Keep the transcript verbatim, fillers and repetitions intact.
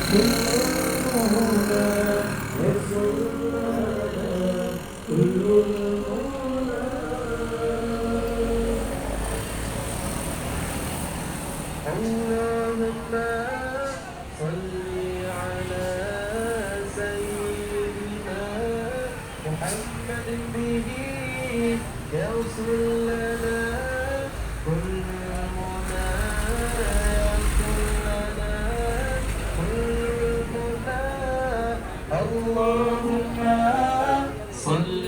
كل المنى، يسر لنا كل المنى. اللهم صل على سيدنا محمد، به يحصل لنا كل منى، يحصل لنا كل منى. اللهم صل